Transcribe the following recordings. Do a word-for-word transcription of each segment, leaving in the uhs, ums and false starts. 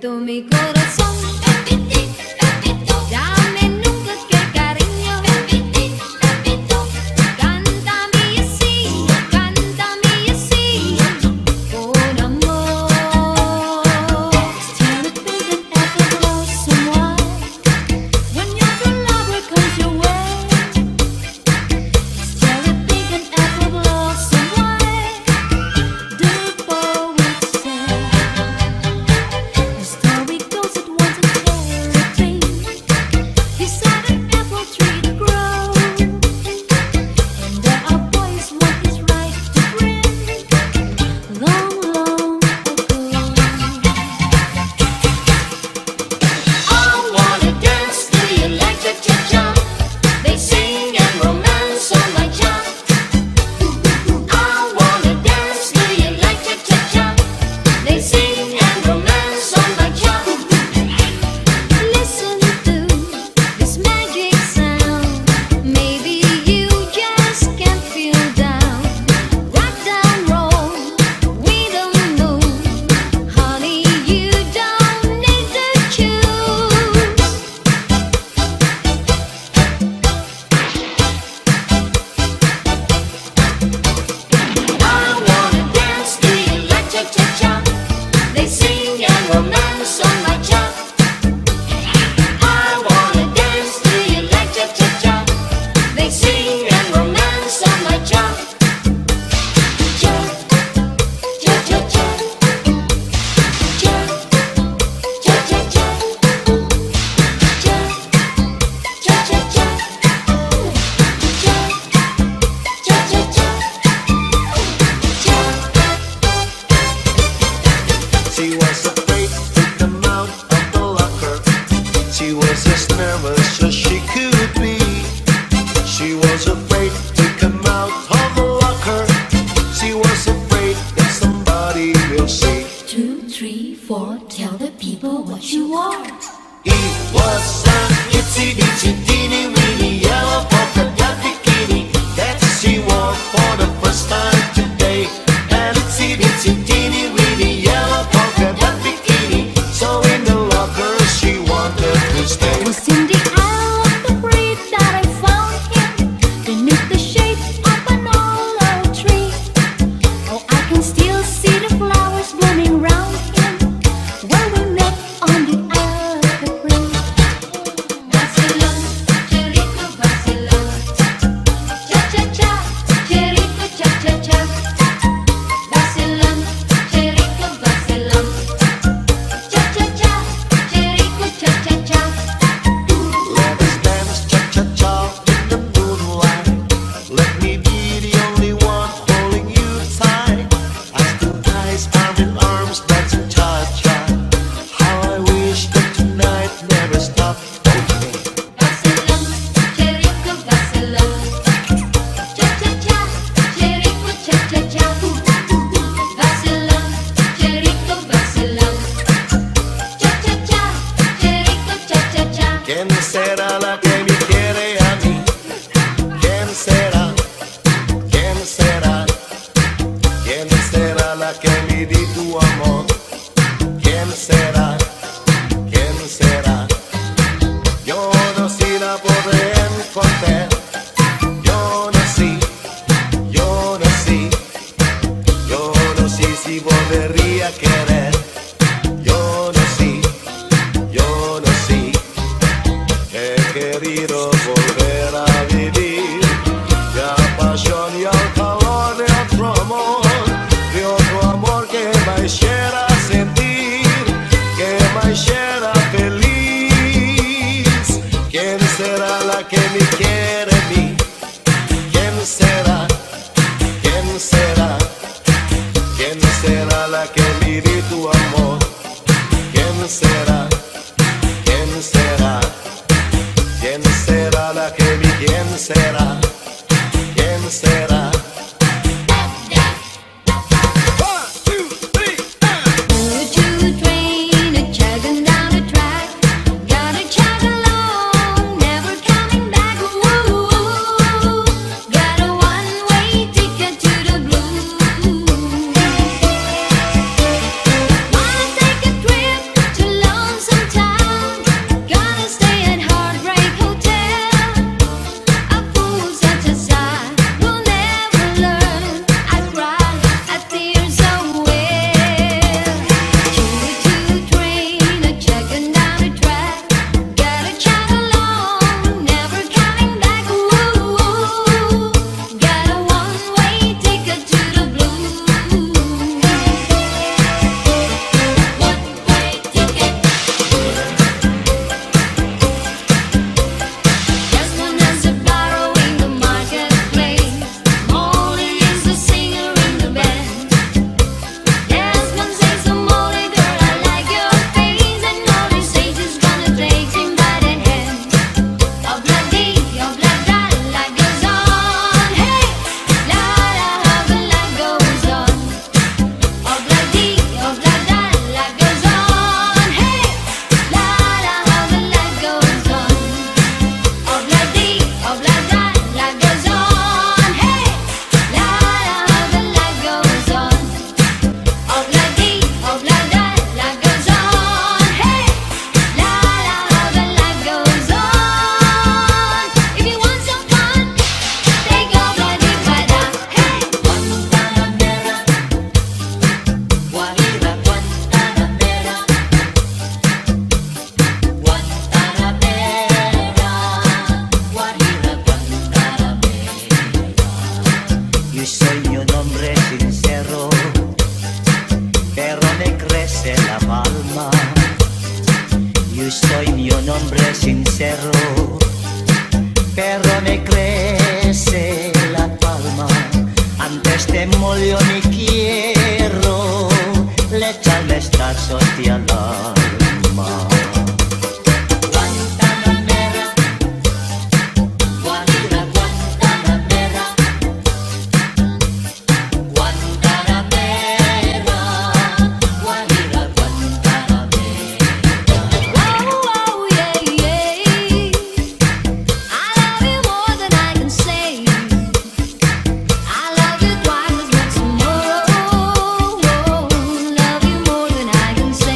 Tú mi corazón, dame nunca que cariño. Cántame así, cántame así, con amor. Tell a big and ever blossom why when your true lover comes your way. Tell a big and ever blossom why the poets say the story goes that once a cherry tree beside an apple tree to grow. And there are boys want his right to bring long, long ago. I wanna dance, do you like cha-cha-cha? They sing and romance on my cha. I wanna dance, do you like cha-cha-cha? They sing and romance on my cha. Listen to this magic sound. Maybe you just can't feel down. Rock down, roll with the moon. Honey, you don't need to choose. I wanna dance, do you like cha-cha-cha? They sing and romance on my cha. I wanna dance, do you like cha-cha-cha? They sing and romance on my cha. Cha, cha-cha-cha. Cha, cha-cha-cha. Cha, cha-cha-cha. Cha, cha-cha-cha. Cha. She was afraid to come out of the locker. She was as nervous as she could be. She was afraid to come out of the locker. She was afraid that somebody will see. Two, three, four, tell the people what you are. It was an itsy bitsy teeny weeny yellow polka dot bikini that she wore for the first time today. An itsy bitsy teeny weeny yellow polka dot bikini, so in the locker she wanted to stay. Was in the aisle of the breed that I found him, beneath the shade of an olive tree. Oh, I can still see the flowers blooming round him, where we met on the other breed. Vacilón, qué rico vacilón. Cha, cha, cha, qué rico cha, cha, cha. Vacilón, qué rico vacilón. Cha, cha, cha, qué rico cha, cha, cha. Let us dance cha, cha, cha in the moonlight. Let me be the only one holding you tight. Eyes to eyes, arm in arms, dancing cha-cha. How I wish that tonight never stopped. Okay. Vacilón, qué rico vacilón. Cha, cha, cha, qué rico cha, cha, cha. Vacilón, qué rico vacilón. Cha, cha, cha, qué rico cha, cha, cha. ¿Quién será la que me quiere a mí? ¿Quién será? ¿Quién será? ¿Quién será la que me di tu amor? ¿Quién será? ¿Quién será? Yo no sé, la podré encontrar. Yo no sé, yo no sé, yo no sé si volvería a querer. Yo no sé, yo no sé. He querido volver a vivir la pasión y el calor de otro amor, de otro amor que me hiciera sentir, que me hiciera feliz. ¿Quién será la que me quiere a mí? ¿Quién será? ¿Quién será? ¿Quién será la que me di tu amor? ¿Quién será? ¿Quién será? ¿Quién será la que me, quién será? ¿Quién será? One, two, three, and... Choo-choo train a-chugging down the track. Gotta chug along, never coming back. Ooh, got a one-way ticket to the blues. Wanna take a trip to Pero me crece la palma, antes de mollo me quiero, le echarme esta sotia al alma. Guantanamera, Guajira, Guantanamera. Guantanamera, Guajira, Guantanamera. Whoa, whoa, yeah, yeah. I love you more than I can say. I love you twice as much tomorrow. Love you more than I can say.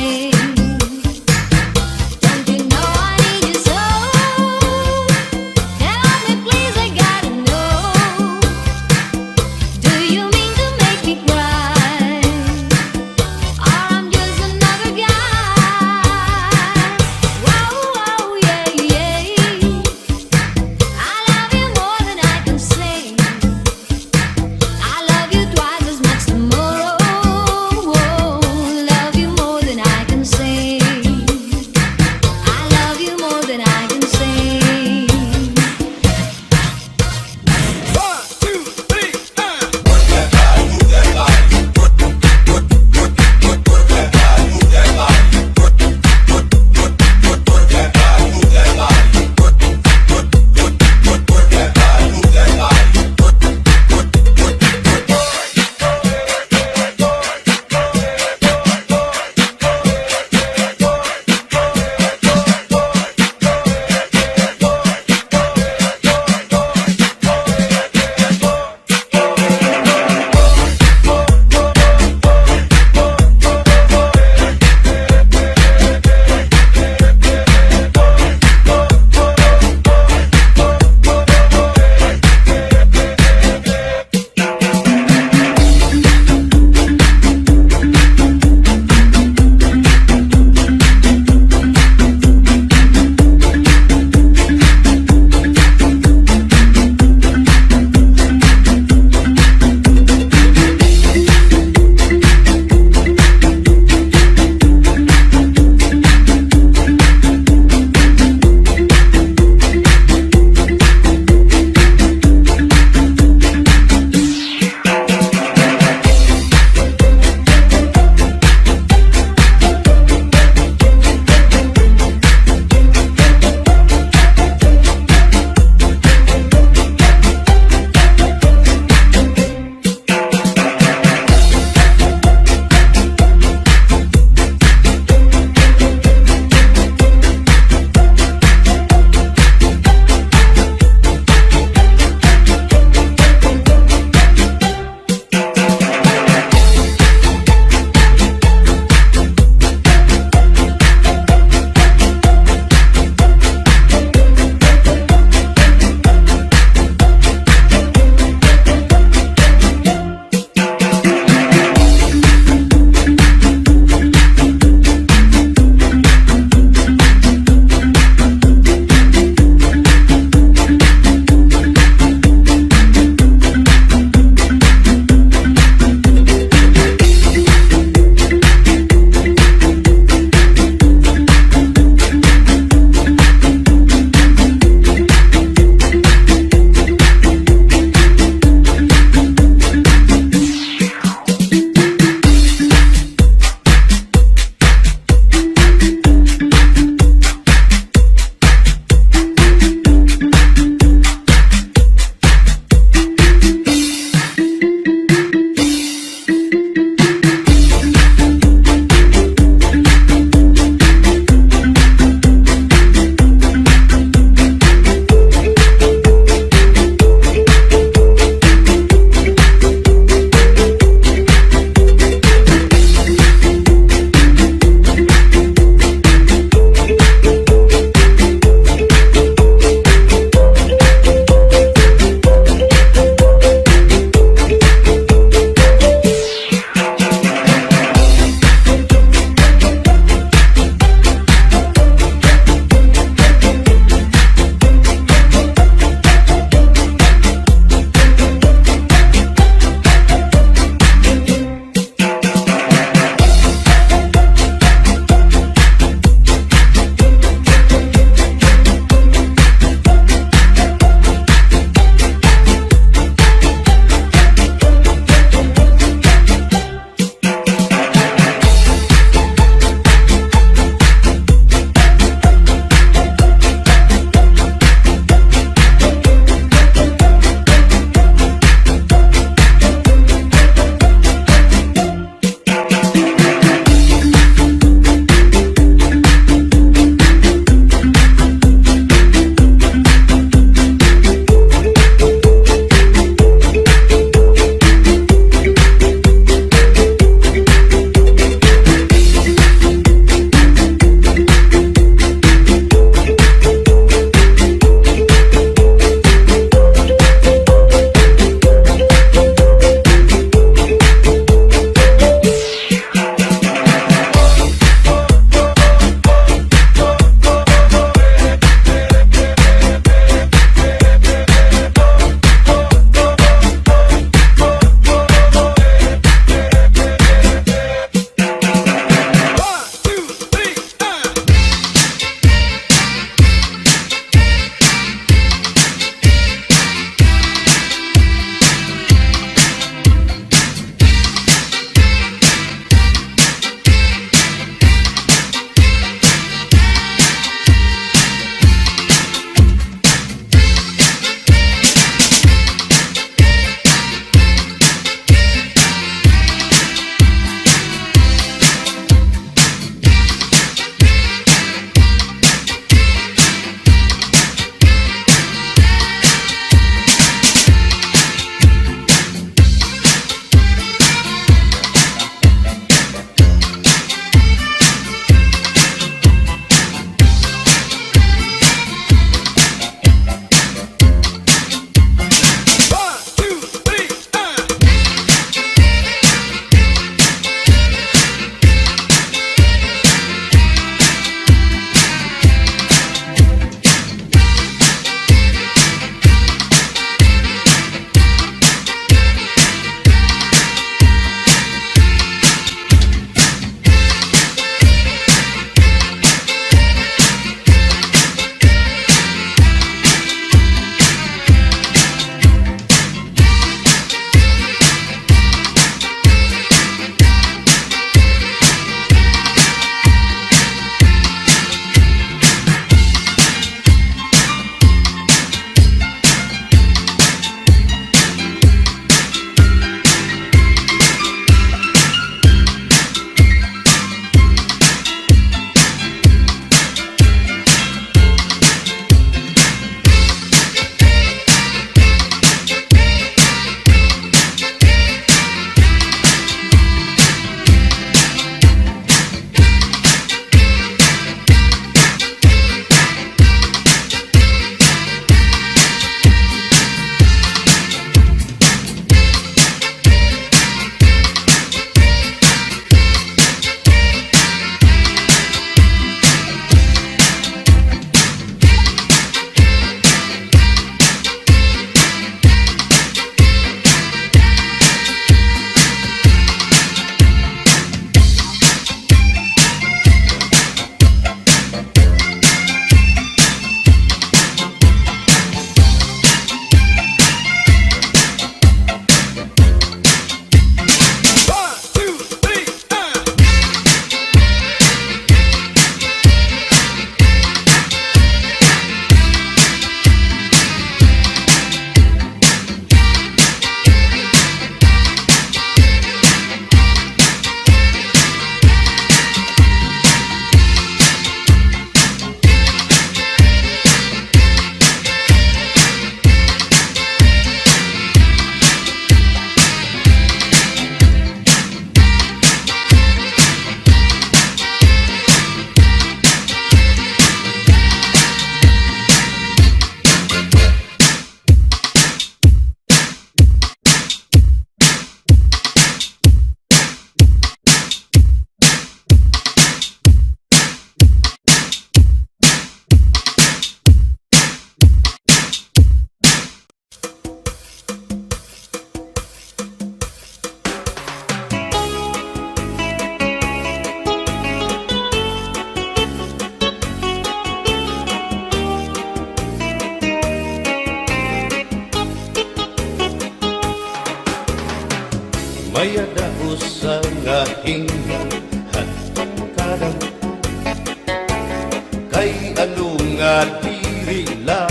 Kay ano nga diri la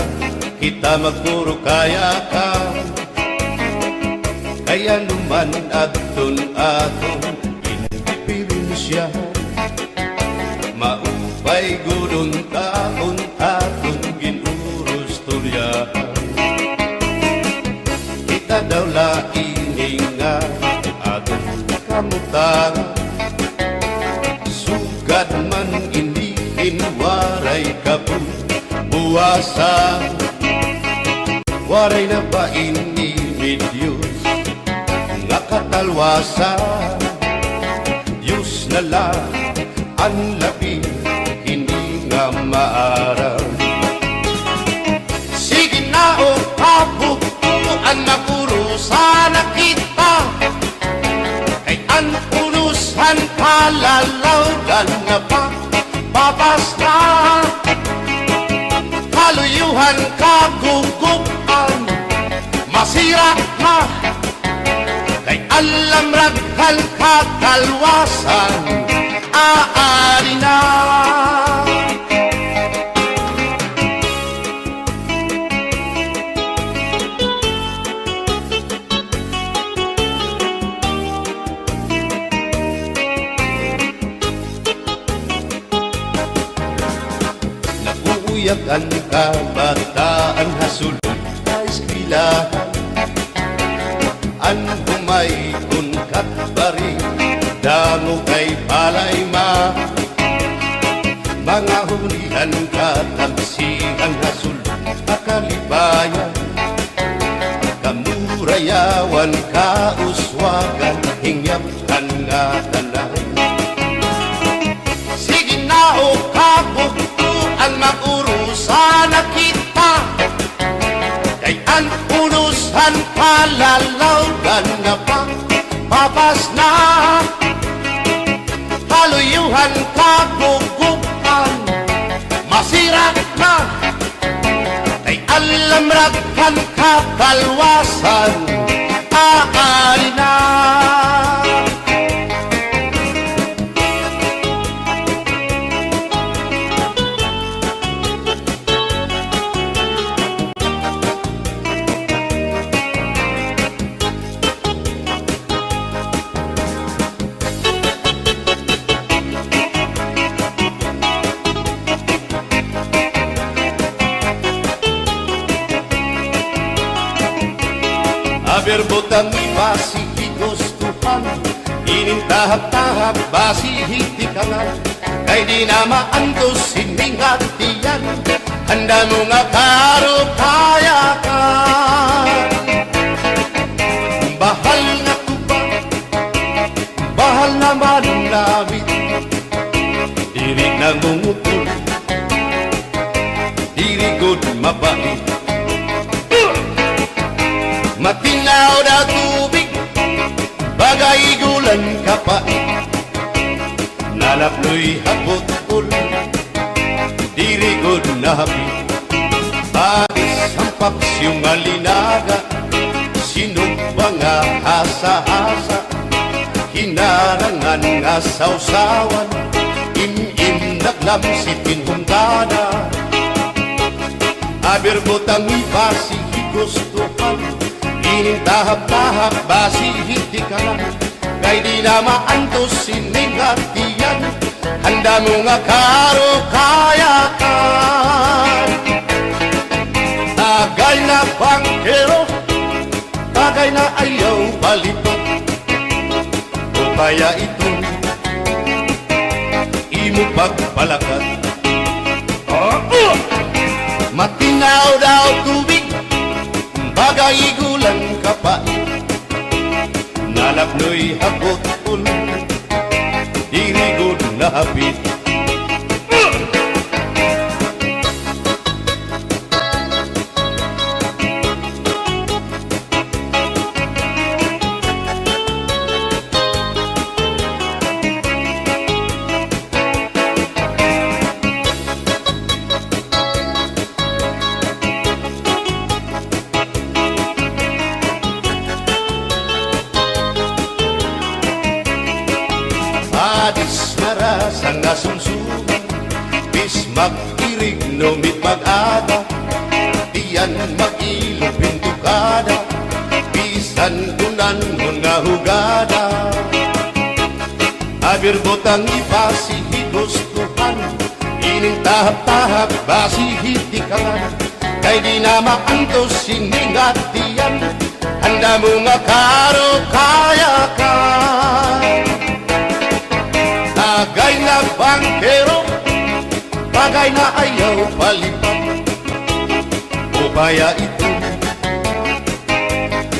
kita magpurukayakan? Kay ano man adton aton indiperensya, maupay gud unta an aton ginurustoryahan. Kita daw la ini nga aton kamutangan. Sugad man ini hin waray kabuwasan. Waray na ba ini may Diyos nga katalwasan? Diyos na la an labi hini nga maaram. Sige na, o kabugtoan, mag-urusa na kita. Kay an unos han kalalawgan na pa, papas na. Kaluyohan, kagugup-an, masira na. Kay an lamrag han katalwasan, aadi na. Nag-uuyag an kabataan ha sulod ha eskwelahan. An humay kun katbari, damo kay palay ma. Mga hulihan, katabsihan ha sulod ha kalipayan. Kamurayawan, kauswagan, hingyap han ngatanan. Sige na, o kabugtoan, mag-urusa na kita. Kay an unos han kalalawgan na pa, papas na. Kaluyohan, kagugup-an, masira na. Kay an lamrag han katalwasan, aadi na. Aber butang mi basi hi gustuhan, inin tahap-tahap basi hi tikangan. Kay di na maantos ini nga tiyan, an damo nga karukayakan. Bahal nga tuba, bahal nga manamit, diri nangungutol, diri gud mabait. Matinaw daw tubig, baga ig-ulan kapait. Nalapnoy ha butol, diri gud nahapit. Patis han paksiw nga linaga, sinugba nga hasa-hasa, hinarangan nga sawsawan, im-im naglamsit hin huntada. Aber butang mi basi hi gustuhan, inin tahap-tahap basi hi tikangan. Kay di na maantos ini nga tiyan, an damo nga karukayakan. Tagal na bangkero, tagal na ayaw balipat. O kaya ito, imo pagpalakat. Ah, ah! Matinaw daw tubig, baga ig-ulan kapait. Nalapnoy ha butol, diri gud nahapit. Dismarasa nga sumsuman, bis mag-irigno mit mag-aga, tiyan mag-ilog pintukada, bisan kunan-on nga hugada. Abir butang ibasi hi gustuhan, ining tahap-tahap basi hi tikangan. Kay di na maantos ini nga tiyan, han damo nga karukayakan. Tagay na bangkero, tagay na ayaw palipat. Upaya ito,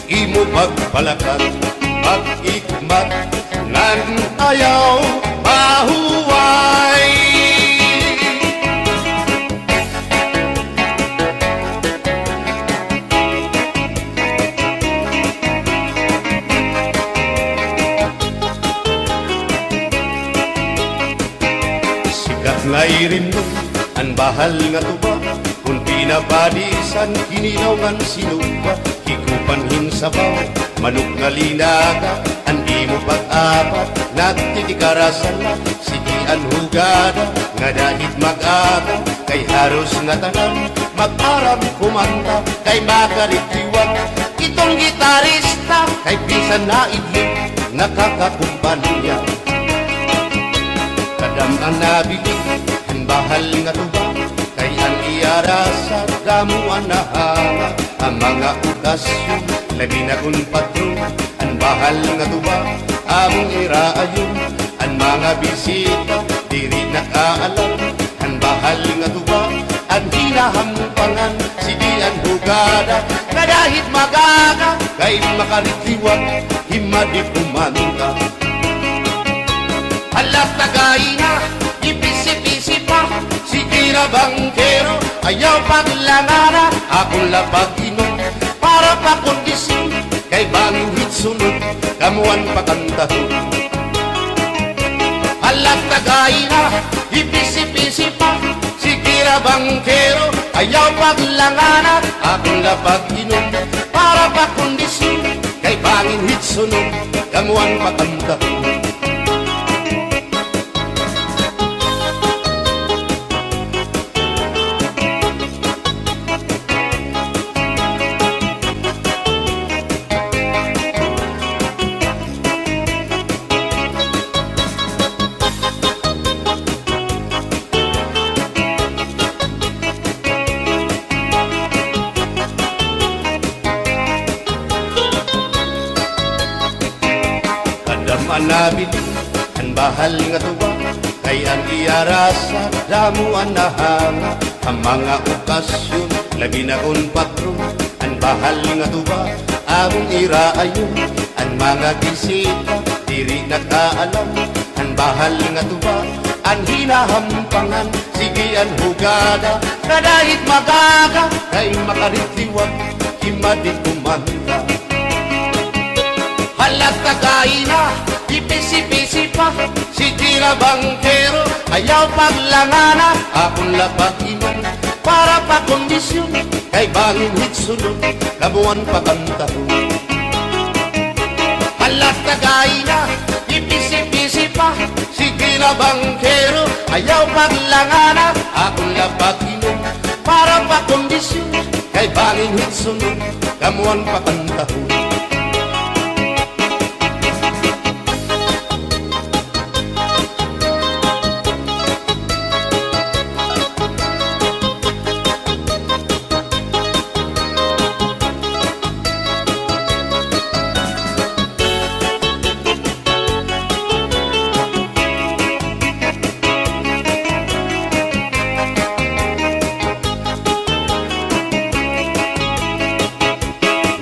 imo pagpalakat, pag-ikmat, ngan ayaw pahuway. Sikat nga irimnon an bahal nga tuba, kun pinapadisan kinilaw ngan sinugba, hikupan hin sabaw, manok nga linaga, an imo pag-apat, nagtitikara sala, sige an hugada, ngada hit mag-aga, kay haros ngatanan, mag-aram kumanta, kay makaritiwag, iton gitarista, kay bisan naidlip, nakakakumpanya. Kadam-an nabilin, han bahal nga tuba, kay an iya rasa, damo an nahanga, ha mga okasyon, labi na kun patron, an bahal nga tuba, amon iraayon, an mga bisita, diri nakaalam, an bahal nga tuba, an hinahampangan, sige an hugada, ngada hit mag-aga, kay makaritiwag, himadi kumanta. Hala, tagay na, ipisi-pisi pa, sige na bangkero, ayaw paglangana, akon la pag-inom, para pa kondisyon, kay bangin hit sunod, kamo an pakantahon. Hala, tagay na, ipisi-pisi pa, sige na bangkero, ayaw paglangana, akon la pag-inom, para pa kondisyon, kay bangin hit sunod, kamo an pakantahon. Kadam-an nabilin, an bahal nga tuba, kay an iya rasa, damo an nahanga, ha mga okasyon, labi na kun patron, an bahal nga tuba, amon iraayon, an mga bisita, diri nakaalam, an bahal nga tuba, an hinahampangan, sige an hugada, ngada hit mag-aga, kay makaritiwag, himadi kumanta. Hala, tagay na, ipisi-pisi pa, sige na bangkero, ayaw paglangana, akon la pag-inom, para pa kondisyon, kay bangin hit sunod, kamo an pakantahon. Hala, tagay na, ipisi-pisi pa, sige na bangkero, ayaw paglangana, akon la pag-inom, para pa kondisyon, kay bangin hit sunod, kamo an pakantahon.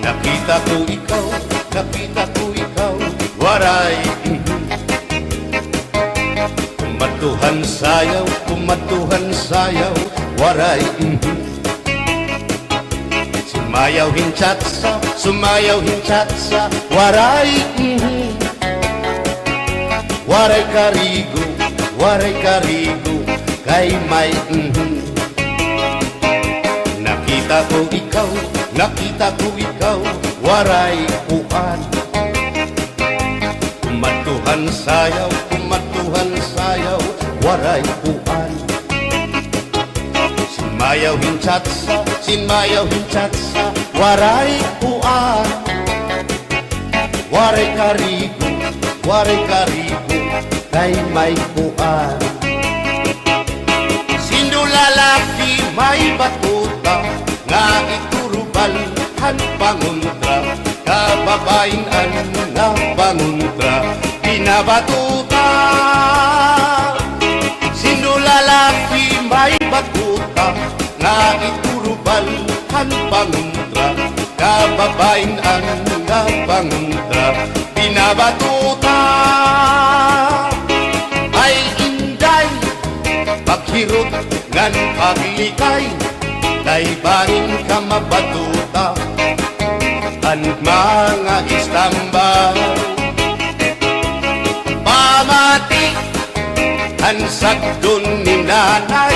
Nakita ko ikaw, nakita ko ikaw, Waray, mhm. Kumadto han sayaw, kumadto han sayaw, Waray, mhm. Sumayaw hin cha-cha, sumayaw hin cha-cha, Waray, mhm. Waray karigo, waray karigo, kay may, mhm. Nakita ko ikaw, nakita ko ikaw, Waray kuan. Kumadto han sayaw, kumadto han Waray kuan. Sinmayaw hin chatsa, sinmayaw hin chatsa, waray kuan. Waray karigo, waray karigo, kay may kuan. Sindo lalaki may batuta, nga iturubal han pangontra, kababayin-an nga pangontra, binabatuta. Sindo lalaki may batuta, nga iturubal han pangontra, kababayin-an nga pangontra, binabatuta. Ay inday, paghirot ngan paglikay, kay bangin ka mabatuta han mga istambay. Pamati han sagdon ni nanay,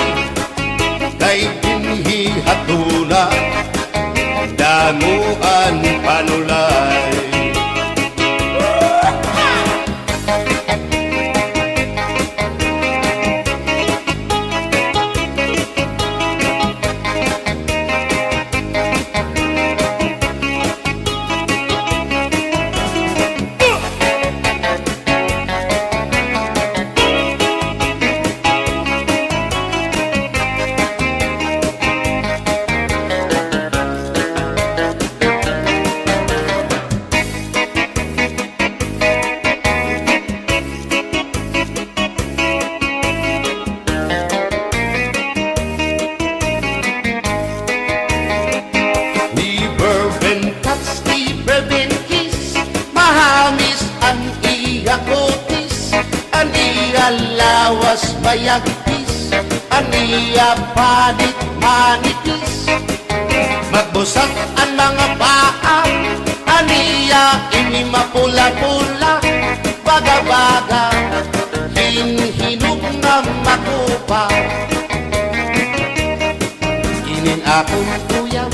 kay dinhi ha tuna, damo an panulay. Ni Bourbon Touch, ni Bourbon Kiss, mahamis an iya kutis, an iya lawas mayagpis, an iya panit manipis. Magbusag an mga paa, an iya ini mapula-pula, baga-baga hin hinog nga makupa. Inin akon uyab,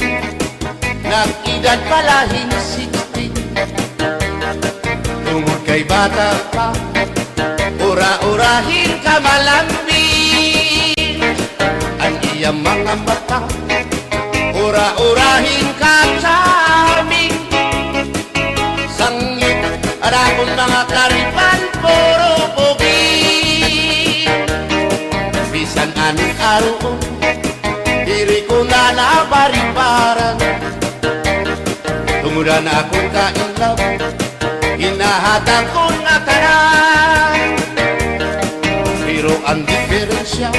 nag-edad pa la hin sixteen. Tungod kay bata pa, ura-ura hin kamalambing. An iya mga mata, ura-ura hin ka-charming. Sanglit an akon mga karipan, puro pugi. Bisan an aruon, diri ko na nabaribaran. Tungod an akon ka-in love, hinahatag ko na tanan. Pero an diperensya,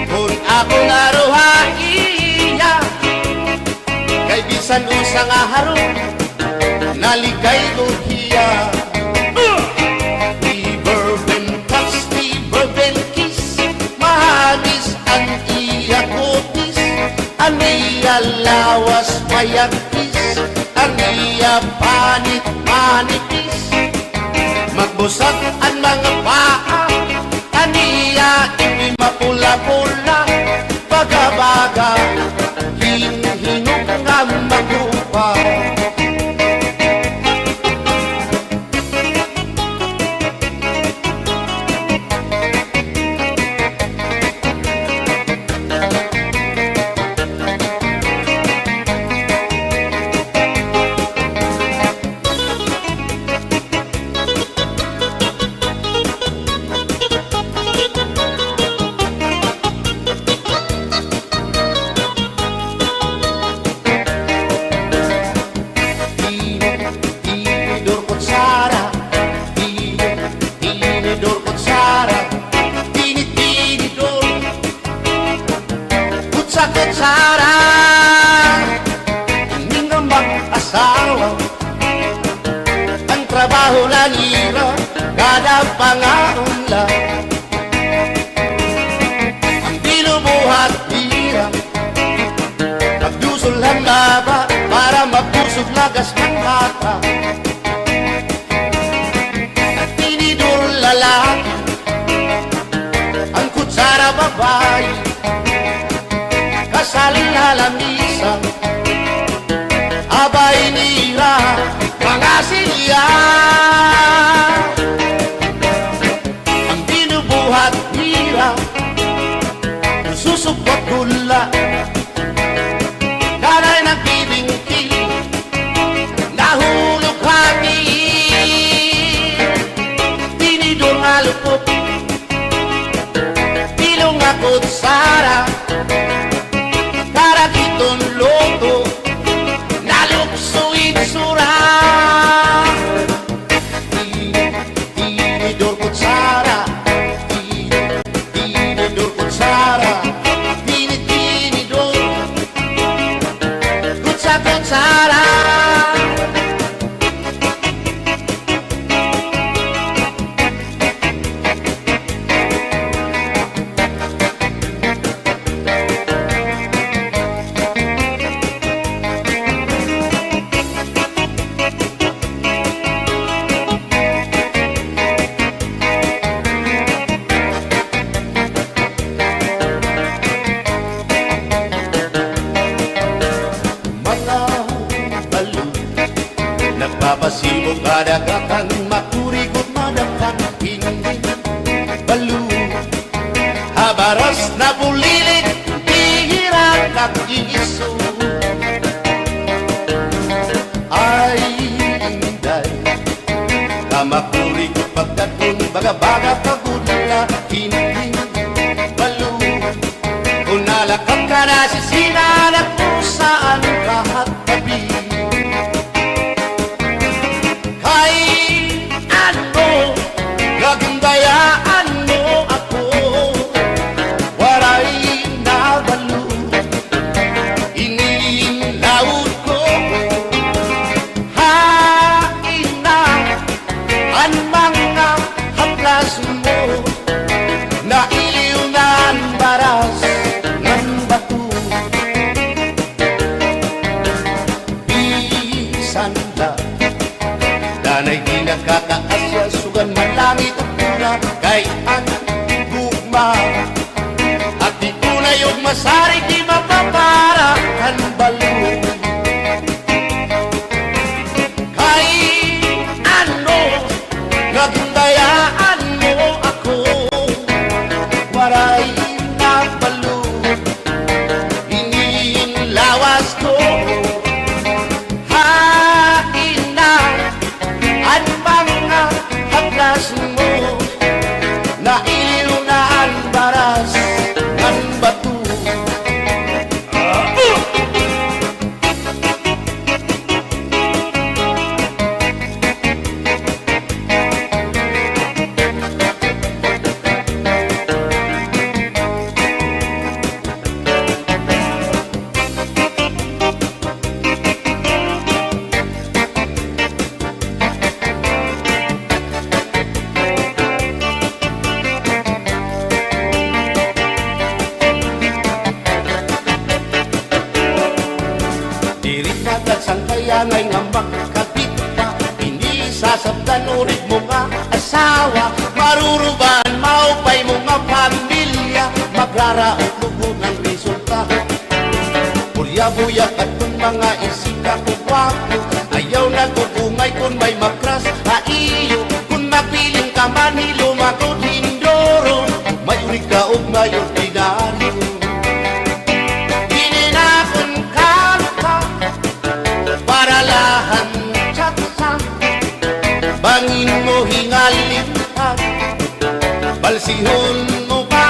kon ako naro ha iya, kay bisan usa nga harong, naligay ko hiya. Ni Bourbon Touch, ni Bourbon Kiss, mahamis an iya kutis, an iya lawas mayagpis, an iya panit manipis. Magbusag an mga paa, an iya ipi mapula-pula, baga-baga hin hinog nga makupa. Tinidor, kutsara, tini-, tinidor, kutsara, tini-, tinidor, kutsa-kutsara. Ini nga mag-asawa, an trabaho la nira, kada pangaon la. An binubuhat nira, magdusol han baba para mabusog lagas han bata. An tinidor lalaki, an kutsara babayi, kasal ha lamisa, abay nira mga silya. An binubuhat ni Susugwat gula, kanay nagbibingkil, nahulog ha tiil. Tinidor nga lupok, bilog nga kutsara, karagiton luto, nalukso itsura. Tinidor, kutsara, tinidor, kutsara, tini-, tinidor, kutsa-, kutsara. Mga balo, nagpapasibo kadagatan, makurigot madakpan, hindi balo. Ha baras nabulilit, bihira nag-iiso. Ay, Inday, kamakurikot pagdaton, baga-baga pagudla, hindi balo. Kon nalakat ka na sisina, nagkusaan ka ha tabi. Kay ano, gagundayaan mo ako, waray na balo, ini in lawod ko. Hain na an mga haplas mo, nailiw na an baras ngan bato. Bisan la danay di nakakaasya, sugad man langit at luna, kay an gugma at di tunay ug masarig di mapapara han balo. Kay ano, gagundayaan mo ako, waray na balo, ini in lawas ko. Hain na an mga haplas mo, nailiw na an baras ngan bato. Diri na gad sangkay angay nga makakabit pa, ini sasabtan urig mo nga asawa, marurubaan maupay mo nga pamilya, magraraot lugod an resulta. Purya-buya kadton mga isika ko gwapo, ayaw nag-ugongay kon may makras ha iyo, kon magpiling ka man hilom ako hindoro, may urig ka og may ordinaryo. Ini na kon kanta, para la han tsa-tsa, bangin mo hingalintan, balsihon mo pa,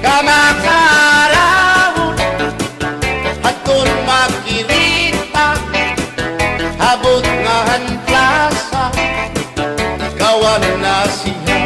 kamakarahon, hadton makirita, habot nga han plasa, ikaw an nasiha.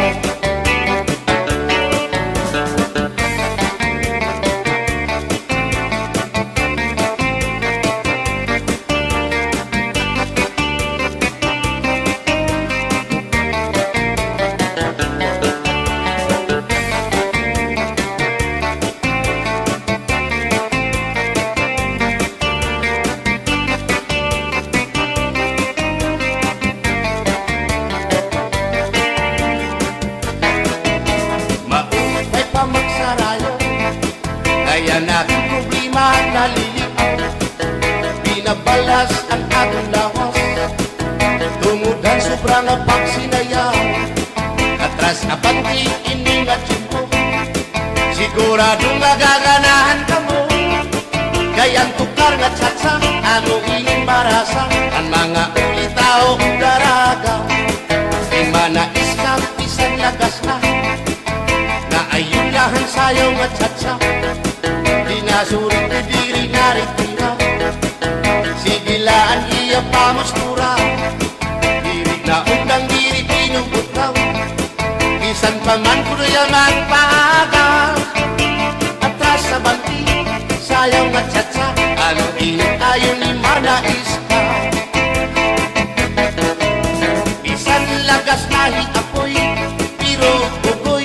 Maupay pa magsarayaw, kay an akon problema naliliaw. Binabalas an akon lawas, tungod han sobra nga pagsinayaw. Atras abante ini nga Sigurado nga gaganahan kamo kay an tukar nga cha-cha, amo ini marasa, an mga ulitaw daraga. Di man na iskap bisan lagas na, naayon la han sayaw nga cha-cha. Di na surit, di diri naritira. Sige la an iya pamustura. Diri na undang, diri binubutraw. Bisan pa man kuno iya magpaaga. Atras sa bangti, sayaw nga cha-cha. Ano ini ayon ni Mana Iska? Bisan lagas na hi Apoy, pero bugoy.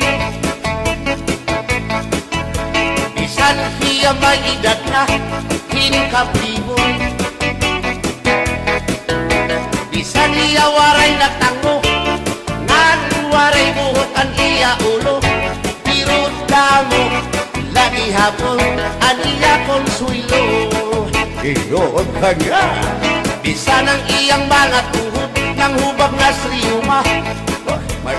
Bisan hiya may edad na, hin kapiboy. Bisan hiya waray na tango, ngan waray buhok an iya ulo, pero damo la gihapon an iya konsuwelo. Iyo, kanya. Bisan an iyang mga tuhod nanghubag nga riyuma. Oh, may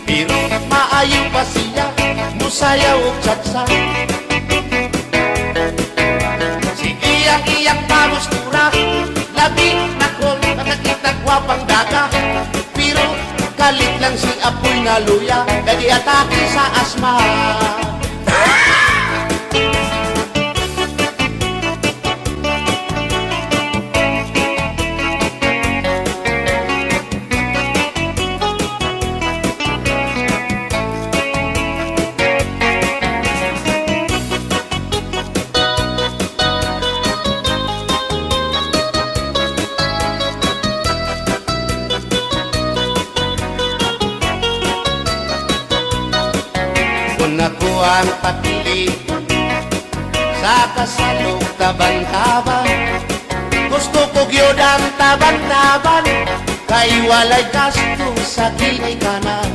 Pero maayo pa siya musayaw og cha-cha. Sige ang iyang pamustura, labi na kon makakita gwapang daga. Pero kalit lang si Apoy nga luya, kay giatake sa asma. Kon ako ang papili, sa kasal ug taban-taban. Gusto ko gyud ang taban-taban, kay walay gasto sa ginikanan.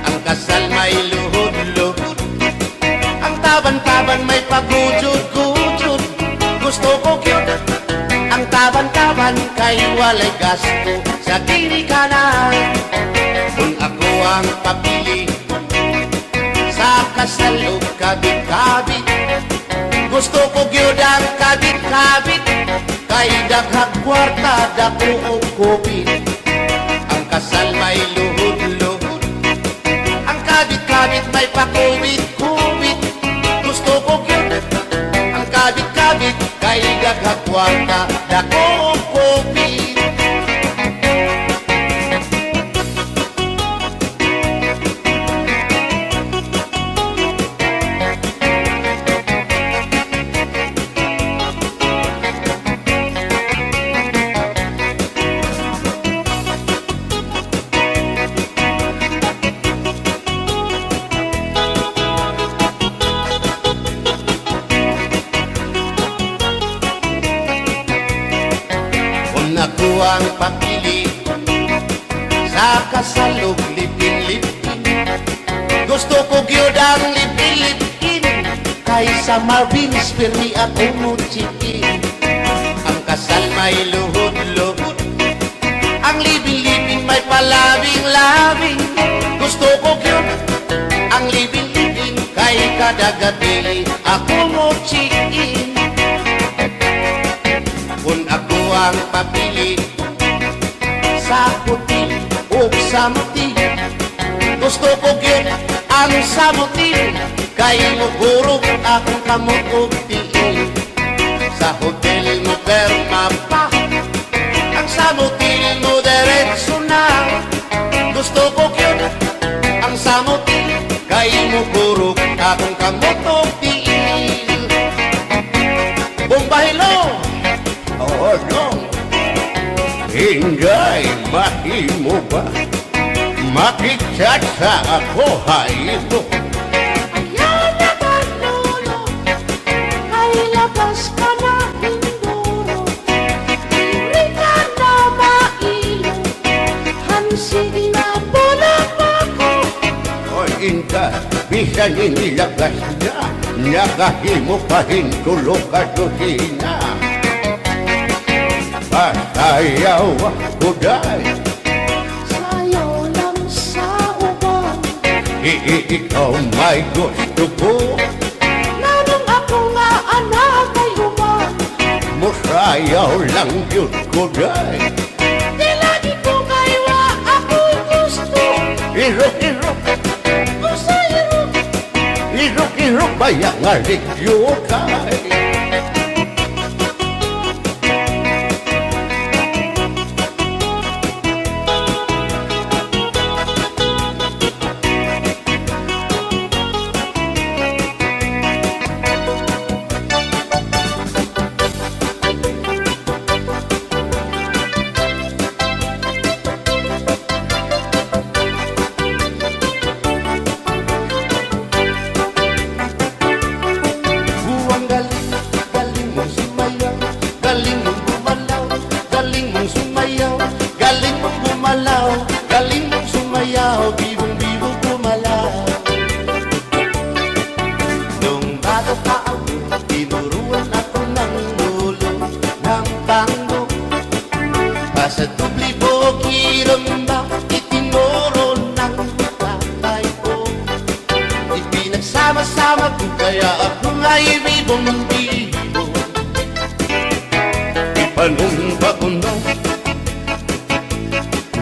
Ang kasal may luhod-luhod, ang taban-taban may pagujod-gujod. Gusto ko gyud ang taban-taban, kay walay gasto sa ginikanan. Kung ako ang papili, sa kasal ug kabit-kabit. Gusto ko gyud ang kabit-kabit, kay daghag kwarta, dako og kupit. Ang kasal may luhod-luhod, ang kabit-kabit may pakubit-kubit. Gusto ko gyud ang kabit-kabit, kay daghag kwarta, dako og kupit. Kung ako ang papili, sa kasal ug live-in, live-in. Gusto ko gyud ang live-in, live-in. Kay sa Marvin's pirmi ako mo-check-in. Ang kasal may luhod-luhod, ang live-in, live-in may palabing-labing. Gusto ko gyud ang live-in, live-in. Kay kada gabii ako mo-check-in. Kung ako ang papili, sa hotel ug sa motel. Gusto ko gyud ang sa motel, kay mohurog akong kamot ug tiil. Sa hotel moperma pa, ang sa motel modiretso na. Gusto ko gyud ang sa motel, kay mohurog akong kamot ug tiil. Bombahilo! Oo, Dong. Inday, mahimo ba? Makigchat sa ako ha imo. Ayaw na ba, Lolo? Kay labas ka na, Indoro. Diri ka na mailo. Hansig na po na ako. Oy, Inday, bisan ini lagas na, nakahimo pa hin tulo ka dosena. Pasayaw ako, day. Sayaw lang sa uban. I-, i-, ikaw may gusto ko. Nanong ako nga anak kay uma. Mosayaw lang gyud ko, day. Di lagi ko kay wa ako gusto. Irok-irok. Usa irok. Irok-irok baya nga ligyukay. Buwang galing, galing mong sumayaw, galing mong gumalaw, galing mong sumayaw, galing mong gumalaw, galing mong sumayaw, bibong-bibong gumalaw. Nung bata pa ako, tinuruan ako ng lolo ng tango. Basta doble bukirang ba, itinuro ng tatay ko. Ipinagsama-sama ko, kaya ako nga'y bibong-bibong. Ipanumpa ko na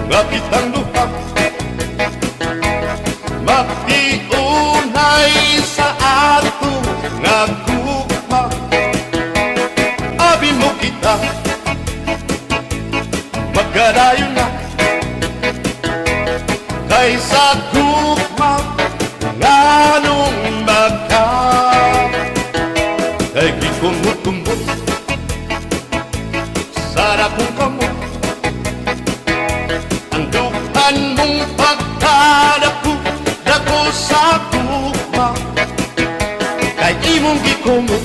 nga kitang duha magtiunay sa ato nga gugma. Abi mo kita, magkadayon na kay sa gugma nganong magka. Kay gikumot-kumot sa dakong kamot. Ang dughan mong pagkadako, dako sa gugma. Kay imong gikumot,